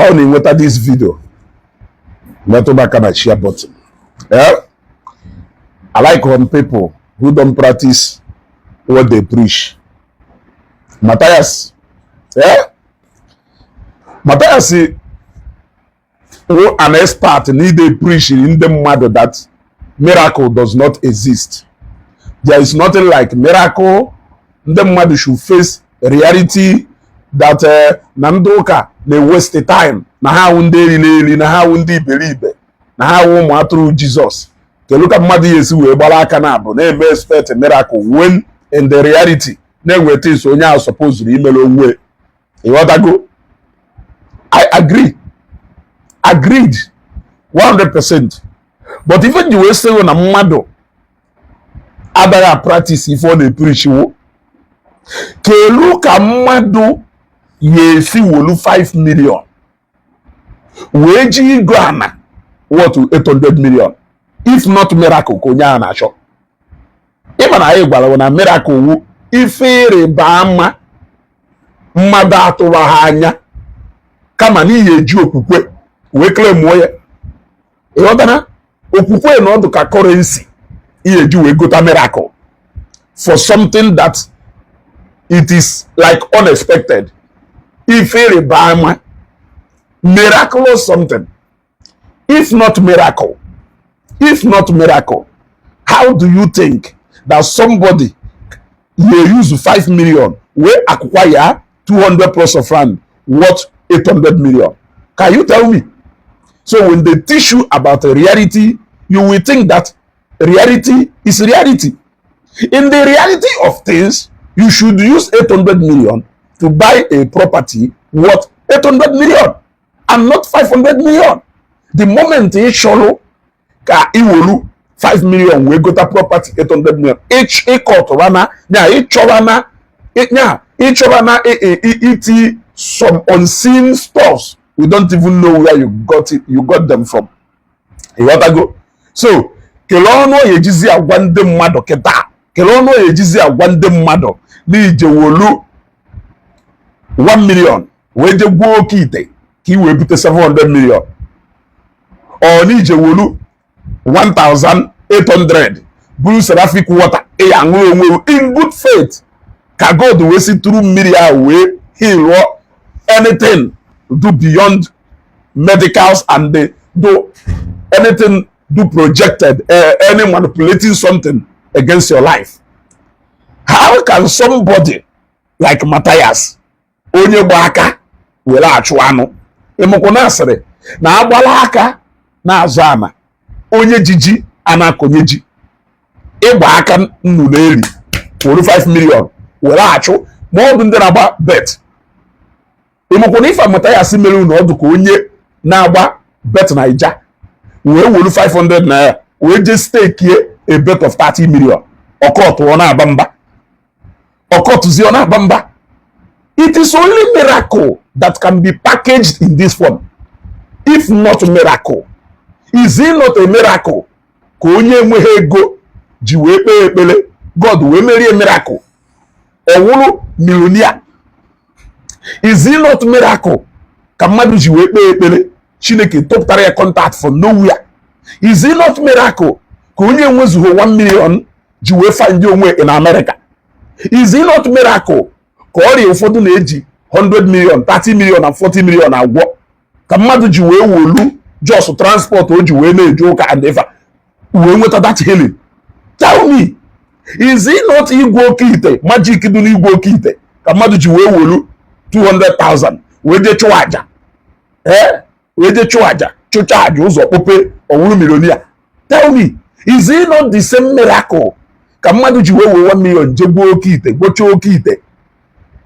Ọ na-enweta this video, metụ m aka na share button. Yeah? I like when people who don't practice what they preach. Matthias, yeah? Matthias wụ an expert n'ide preach ndị mmadụ that miracle does not exist. There is nothing like miracle. Ndị mmadụ should face reality that na ndị ụka na-waste time, na ha awụ ndị eriri eri, na ha awụ ndị iberibe, na ha awụ ụmụ atụrụ Jizọs. Kedu ka mmadụ ya esi wee gbara aka na abụ na-eme expect miracle when in the reality na-enwe things onye ahụ supposed imere onwe? Ịghọtago? I agree, agreed 100%. But ife ji wee sị na mmadụ adaghị practice ife ọ na-epreach wo, kelu ka mmadụ ya esi wolu 5 million wee ji igo ana worth 800 million, if not miracle ka onye ahụ na-achọ? Ịma na anyị gwara na miracle wu ife ịrịba ama mmadụ atụwa ha anya, kama n'ihi eji okwukwe wee claimuo ya. Ịghọtara? Okwukwe na ọdụ ka currency ihe eji wee gota miracle for something that it is like unexpected, ife ịrịba ama, miraculous something. If not miracle, if not miracle, how do you think that somebody may use 5 million wee acquire 200 plots of land worth 800 million? Can you tell me? So when they teach you about a reality, you will think that reality is reality. In the reality of things, you should use 800 million to buy a property worth 800 million and not 500 million. The moment ị chọrọ ka ị wolu 5 million wee gota property 800 million, ịkọtụra na ya, ịchọra na ya, ịchọra na iti some unseen stuffs we don't even know where you got it, you got them from. Ịghọtago? So kelee ọnụ ọ ejizi agwa ndị mmadụ kịta, kelee ọnụ ọ ejizi agwa ndị mmadụ na ije wolu 1 million wee je gwuo oke ite ka ị wee bute 700 million, ọ na ije wolu 1800 buru seraphic water ị ya aṅụ onwe in good faith ka God wee si tụrụ mmiri ahụ wee heal anything do beyond medicals and they do anything do projected, any manipulating something against your life. How can somebody like Matthias, onye gba aka were achụ anụ, ịmụkwụ na asịrị na agbala aka na-azụ ana, onye ji a na-akọnye ji, ịgba aka nnu na-eri were 5 million were achụ, ma ọ bụ ndị na-agba bet? Ịmụkwụ na ife Matthias mere unu ọdụ ka onye na-agba bet Naija wee welu 500 naira wee jee stakie a bet of 30 million, ọkọtụ ọ na-aba mba, ọkọtụzi ọ na-aba mba. It is only miracle that can be packaged in this form. If not miracle, is it not a miracle ka onye enweghị ego ji wee kpee ekpere, God wee merie miracle, ọ wụrụ millionaire? Is it not miracle ka mmadụ ji wee kpee ekpere, Chineke tụpụtara ya contact from nowhere? Is it not miracle ka onye enwezughị 1 million ji wee find onwe in America? Is it not miracle ka ọrịa ụfọdụ na-eji 100 million, 30 million and 40 million agwọ, ka mmadụ ji wee wolu just transport o ji wee na-eje ụka and ifa wee nweta that healing? Tell me, is it not igwe oke ite, magic dị n'igwe oke ite, ka mmadụ ji wee wolu 200,000 wee jee chụọ aja, ee, wee jee chụọ aja, chụcha aja, ụzọ kpope, ọwụrụ millionaire? Tell me, is it not the same miracle ka mmadụ ji wee wee 1 million jee gwuo oke ite, gwochaa oke ite,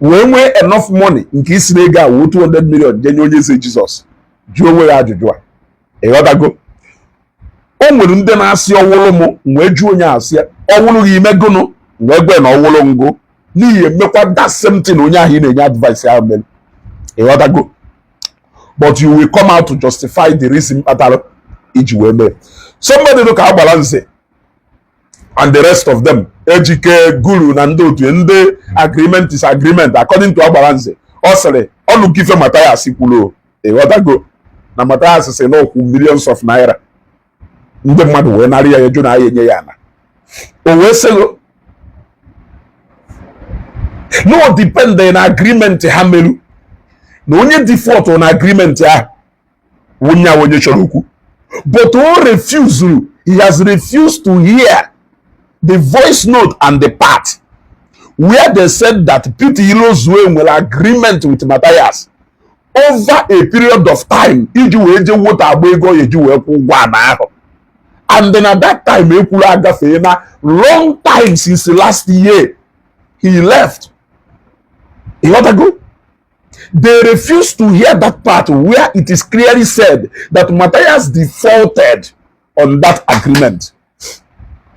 wee nwee enough money nke isi na ego a wuo 200 million jee nye onye eze Jizọs? Jụọ onwe ya ajụjụ a. Ịghọtago? O nwere ndị na-asị ọwụlụ m wee jụọ onye asị ọwụlụ gị imegụnụ wee gwe na ọwụlụ ngụ n'ihi emekwa that same thing onye ahụ ị na-enye advice ahụ mere. Ịghọtago? But you will come out to justify the reason kpatara iji wee mee. Somebody dị ka Agbara Nze and the rest of them, Ejike Guru na ndị otu ndị agreement is agreement. According to Agbara Nze, ọ sịrị ọnụkife Mathias kwuru. Ịghọtago na Mathias sị na ọkwụ millions of naira, ndị mmadụ wee narị ya eju na ya enye ya ana. O wee sịgo no depend na agreement ha meru na onye default na agreement ahụ wụnye onye chọrọ okwu. But o refused, he has refused to hear the voice note and the part where they said that Peter Ilozue nwere agreement with Matthias over a period of time iji wee je wota agba ego ya eji wee kwụ ụgwọ ana ahụ. And then at that time ekwuru agafee na long time since last year he left. Ịghọtago? They refused to hear that part where it is clearly said that Matthias defaulted on that agreement.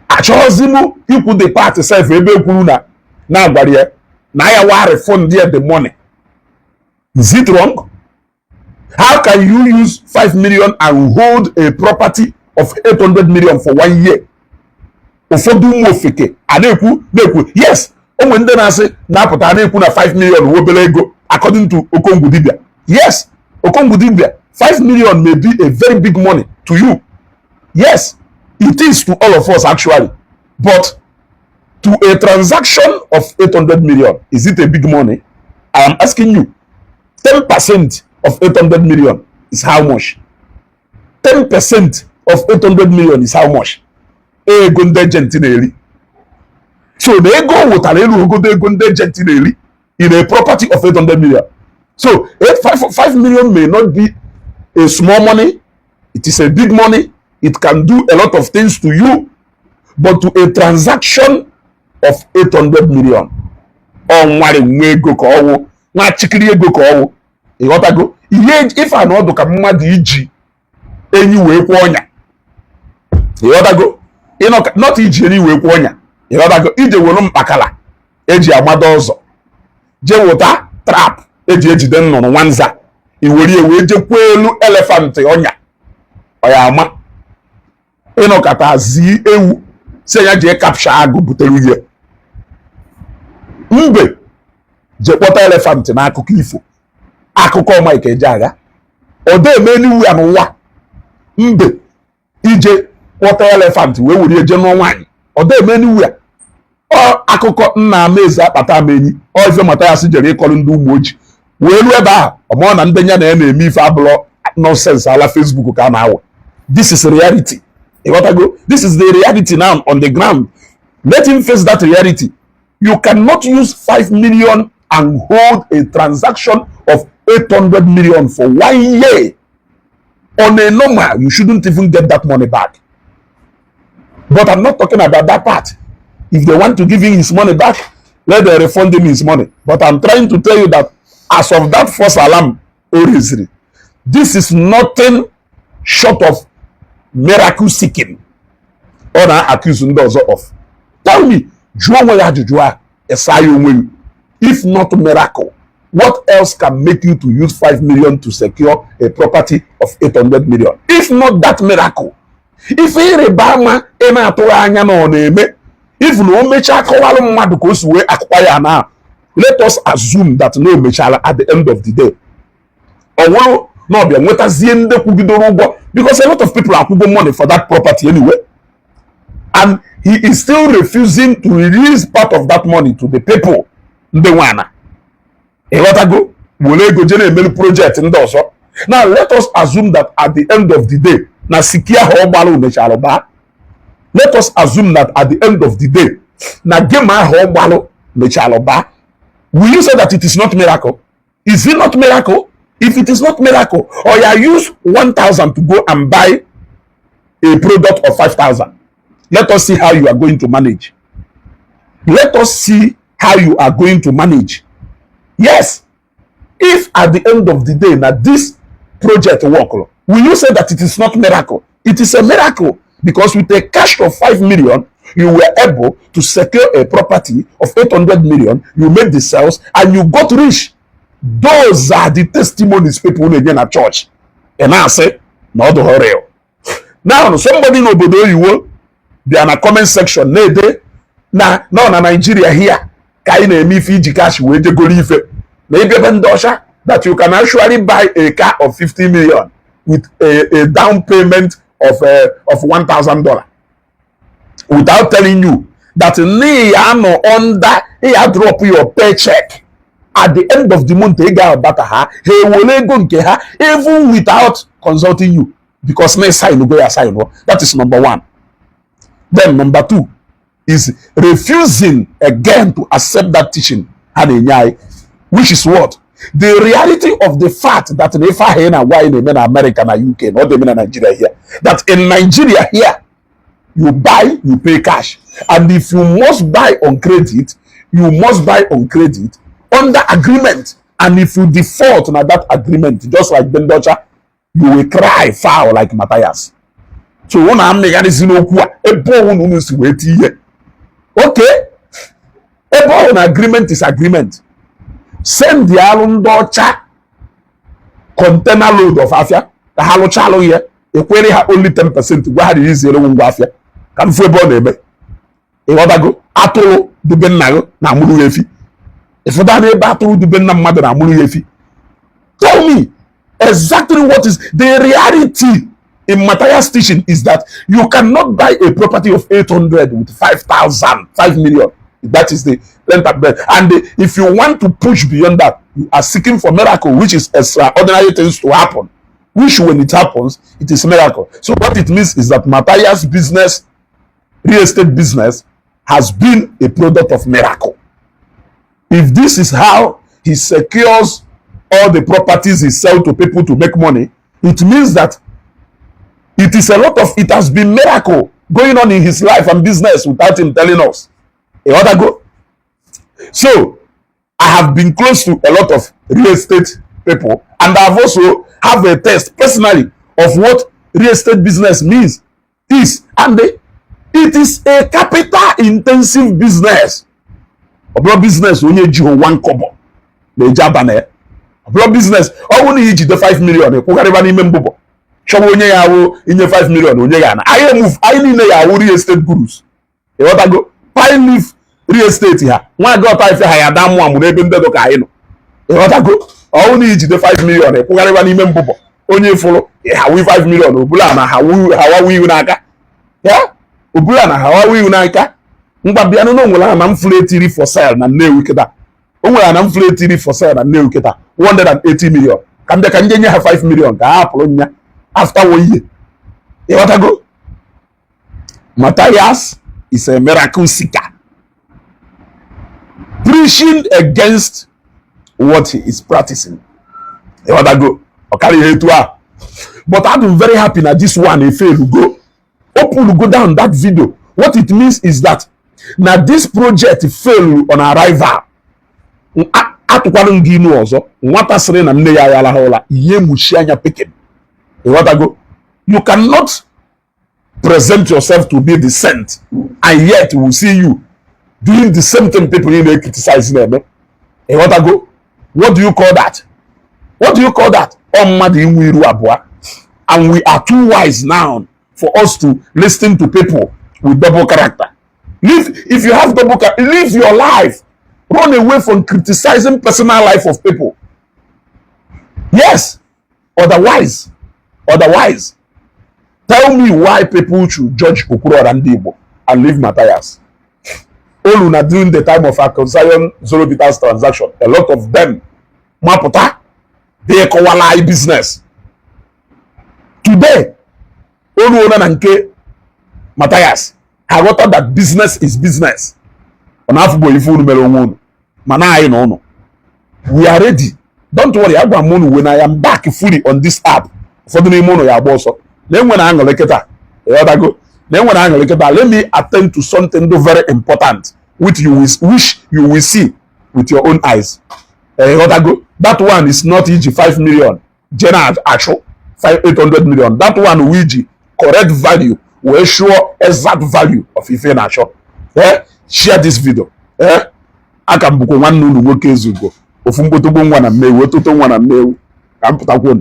Achọghịzi m ikwu the part sef ebe ekwuru na na-agwara ya na ya wa refund ya the money. Is it wrong? How can you use 5 million and hold a property of 800 million for one year? Ụfọdụ ụmụ ofeke a na-ekwu na-ekwu, yes, onwe ndị na-asị na-apụta na-ekwu na 5 million wụ obere ego, according to Okongwu Dibia. Yes, Okongwu Dibia, 5 million may be a very big money to you. Yes, it is to all of us actually. But to a transaction of 800 million, is it a big money? I am asking you. 10% of 800 million is how much? 10% of 800 million is how much? Ego ndị agent na-eri. So na ego o wetara elu ogodo ego ndị agent na-eri in a property of 800 million. So 8, 5, 5 million may not be a small money. It is a big money. It can do a lot of things to you. But to a transaction of 800 million, ọ nwere nwa ego ka ọwụ, nwa chikiri ego ka ọwụ. Ịghọtago ihe ife a na ọdụ ka mmadụ iji enyi wee kwụọ ọnya. Ịghọtago? Not iji enyi wee kwụọ ọnya. Ịghọtago? Ije were mkpakala eji amado ọzọ, jee wụta trap eji ejide nnụnụ nwanza, iwere wee jekwa elu elephant ọnya ọya ama. Ịnọkọta zi ewu si ya jee capture agụ butere ihe mbe jee kpọta elephant. N'akụkọ ifo, akụkọ Mike Ejeagha, ọ dị eme n'iwu ya n'ụwa. Mbe ije kpọta elephant wee were je nụọ nwaanyị, ọ dị eme n'iwu ya. Ọ akụkọ nna amaeze akpata m enyi. Ọ ife Mathias jere ịkọrọ ndị ụmụ ojii wee ruo ebe ahụ, ọmụọ na ndị ya na ya na-eme ife abụrọ nonsense ala Facebook ka a na-awụ. This is reality. Ịghọtago? This is the reality now on the ground. Let him face that reality. You cannot use 5 million and hold a transaction of 800 million for one year. On a normal, you shouldn't even get that money back. But I'm not talking about that part. If they want to give him his money back, let them refund him his money. But I'm trying to tell you that as of that first alarm o raised, this is nothing short of miracle seeking. Ọ na-accuse ndị ọzọ of. Tell me, jụọ onwe ya ajụjụ a, ịsa ya onwe gị. If not miracle, what else can make you to use 5 million to secure a property of 800 million? If not that miracle. Ife ịrịba ama ị na-atụghị anya na ọ na-eme, if na o mechaa kọwalụ mmadụ ka o si wee akụkwa ya na, let us assume that na o mechara, at the end of the day, ọ wụrụ na ọbịa nwetazie ndị kwugidoro ụgwọ, because a lot of people akwụgo money for that property anyway, and he is still refusing to release part of that money to the people ndị nwe ana. Ịghọtago? Were ego jee na-emelu project ndị ọzọ. Now let us assume that at the end of the day na siki ahụ ọ gbara mechara baa. Let us assume that at the end of the day na game ahụ ọ gbalụ mechara baa. Will you say that it is not miracle? Is it not miracle? If it is not miracle, or you use 1000 to go and buy a product of 5000, let us see how you are going to manage. Let us see how you are going to manage. Yes, if at the end of the day na this project work, will you say that it is not miracle? It is a miracle, because with a cash of 5 million, you were able to secure a property of 800 million. You made the sales and you got rich. Those are the testimonies people na-enye na church. Ị na-asị na ọ dụghọ real. Now somebody n'obodo oyiwo bịa na comment section na-ede na nọ na Nigeria here ka anyị na-eme ife iji cash wee jegoro ife na ịbịa ebe ndị ọcha. that you can actually buy a car of 50 million with a down payment of $1,000, without telling you that ya nọ under ya drop your paycheck at the end of the month, ị ga-abata ha, ha ewere ego nke ha even without consulting you, because na sign go ya sign. That is number one. Then number two is refusing again to accept that teaching ha na-enye anyị, which is what? The reality of the fact that na ife ahụ ị na-agwa anyị na-eme na America na UK na ọ dị eme na Nigeria here, that in Nigeria here, you buy, you pay cash, and if you must buy on credit, you must buy on credit under agreement, and if you default na that agreement, just like Bendocha, you will cry foul like Matthias. So ụnụ amịgharịzi n'okwu a ebe ọwụ na unu si wee tie ihe. Okay, ebe ọ na agreement is agreement, send the alụ ndị ọcha container load of afịa ka ha lụchalụ ya, ekwere ha only 10%, gwa ha release ngwa afịa ka m fụ ebe ọ na-eme. Ịghọtago? Atụrụ dube nna gị na-amụrụ ya efi. Ịfụta n'ebe atụrụ dube nna mmadụ na-amụrụ ya efi. Tell me exactly what is the reality in Matthias' teaching is that you cannot buy a property of 800 with 5,000, 5 million. That is the length and breadth. And if you want to push beyond that, you are seeking for miracle, which is extraordinary things to happen. Which when it happens, it is miracle. So what it means is that Matthias' business, real estate business, has been a product of miracle. If this is how he secures all the properties he sell to people to make money, it means that it is a lot of it has been miracle going on in his life and business without him telling us. Go. So I have been close to a lot of real estate people, and I've also have a test personally of what real estate business means is, and it is a capital intensive business. Ọ bụrụ business onye ji one kobo na-eji aba na ya. Ọ bụrụ business ọ bụrụ na ijide 5 million ịkwụgharịba n'ime mbụbọ chọwa onye ya awụ inye 5 million onye ga na anyị move. Anyị niile ya awụ real estate gurus. Ịghọtago? Pine Leaf Real Estate ha nwa gị ọta ife ha ya da mụ amụ n'ebe ndị ka anyị nọ. Ịghọtago? Ọ bụrụ na ijide 5 million ịkwụgharịba n'ime mbụbọ onye fụrụ hawi 5 million obula na hawawa iwu n'aka ya, obula na hawawa iwu n'aka. Ngwa bịanụ na onwere ana m fụrụ etiri for sale na Nnewi kịta. O nwere ana m fụrụ etiri for sale na Nnewi kịta, 180 million. Ka m bịa ka nje nye ha 5 million ka ha hapụrụ nya after one year. Ịghọtago? Matthias is a miracle seeker preaching against what he is practicing. Ịghọtago? Ọ karịa ihe etu a, but I'm very happy na this one e fail go open go down that video. What it means is that na this project fail on arrival. Atụkwara m gị inu ọzọ, nwata sịrị na nne ya ya ụla ihe muchi anya pikin. Ịghọtago? You cannot present yourself to be the saint and yet we see you doing the same thing people you na-criticize na-eme. Ịghọtago? What do you call that? What do you call that? Ọ mmadụ inwe iru abụọ. And we are too wise now for us to listen to people with double character. Live, if you have double character, live your life. Run away from criticizing personal life of people. Yes, otherwise tell me why people should judge Okwuluora Ndị Igbo and leave Matthias. Olu na during the time of Akon Zion Zoro Bitters transaction, a lot of them mapụta dey kọwala anyị business. Today olu na nke Matthias, ha ghọta that business is business. Ọ na-afụgbo ife unu mere onwe unu, mana anyị na ụnụ, we are ready. Don't worry. Agwa m unu, when I am back fully on this app, ụfọdụ n'ime unu ya agba ọsọ na enwere aṅụrị kịta. Ịghọtago? Na enwere aṅụrị kịta. Let me attend to something very important which you will see with your own eyes. Ịghọtago? That one is not iji 5 million je na achụ 800 million. That one will iji correct value wee sure exact value of ife na-achọ. Share this video. Aka m bụkwa nwanne unu nwoke Ezugo, ofu mkpotogbo nwa na Nnewi, ototo nwa na Nnewi. Ka m pụtakwuo.